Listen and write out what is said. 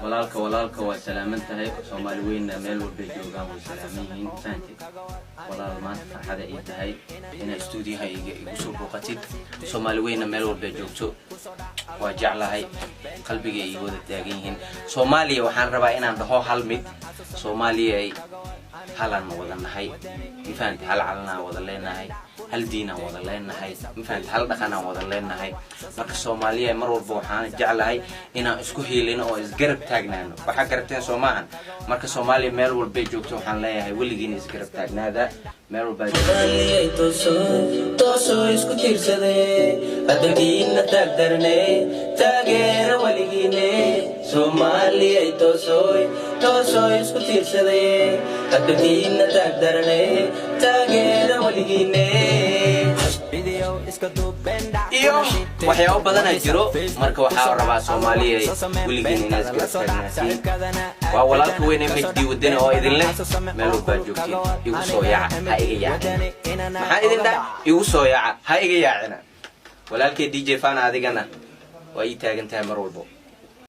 Walaalka, walaalka, waa salaaman tahay. Soomaali weynna meel walbay joogaan way salaaman yihiin. Fahanteed, walaal, maanta farxada ii tahay inaad stuudiyaha igu soo booqatid. Soomaali weynna meel walbay joogto waa jeclahay, qalbiga ay wada taagan yihiin. Soomaaliya waxaan rabaa inaan dhaho hal mid: Soomaaliya halaan wada nahay, ma fahante? Hal calanaan wada leenahay, hal diinaan wada leenahay, ma fahante? Hal dhaqanaan wada leenahay. Marka Soomaaliya mar walba waxaan jeclahay inaan isku hiilino oo isgarab taagnaano. Waxaa garabteen soo maahan? Marka Soomaaliya meel walbay joogto waxaan leeyahay, weligiina isgarab taagnaada meel walbaa. Toosoo isku tiirsade, addankiina taagdarne, taageera weligiine. Soomaaliyay, toosooy, toosoo isku tiirsade, addankiina taagdarne, taageera weligiine. Iyo waxyaabo badanaa jiro. Marka waxaa rabaa, Soomaaliya, weligiin inaad isgarab taagnaatiin. Waa walaalka weyne Majdi Wadani oo idin leh, meel walbaa joogtiin igu soo yaaca, ha iga yaacina. Maxaa idin dhaha? Igu soo yaaca, ha iga yaacina. Walaalkay DJ Fana, adigana waa ii taagan tahay mar walbo.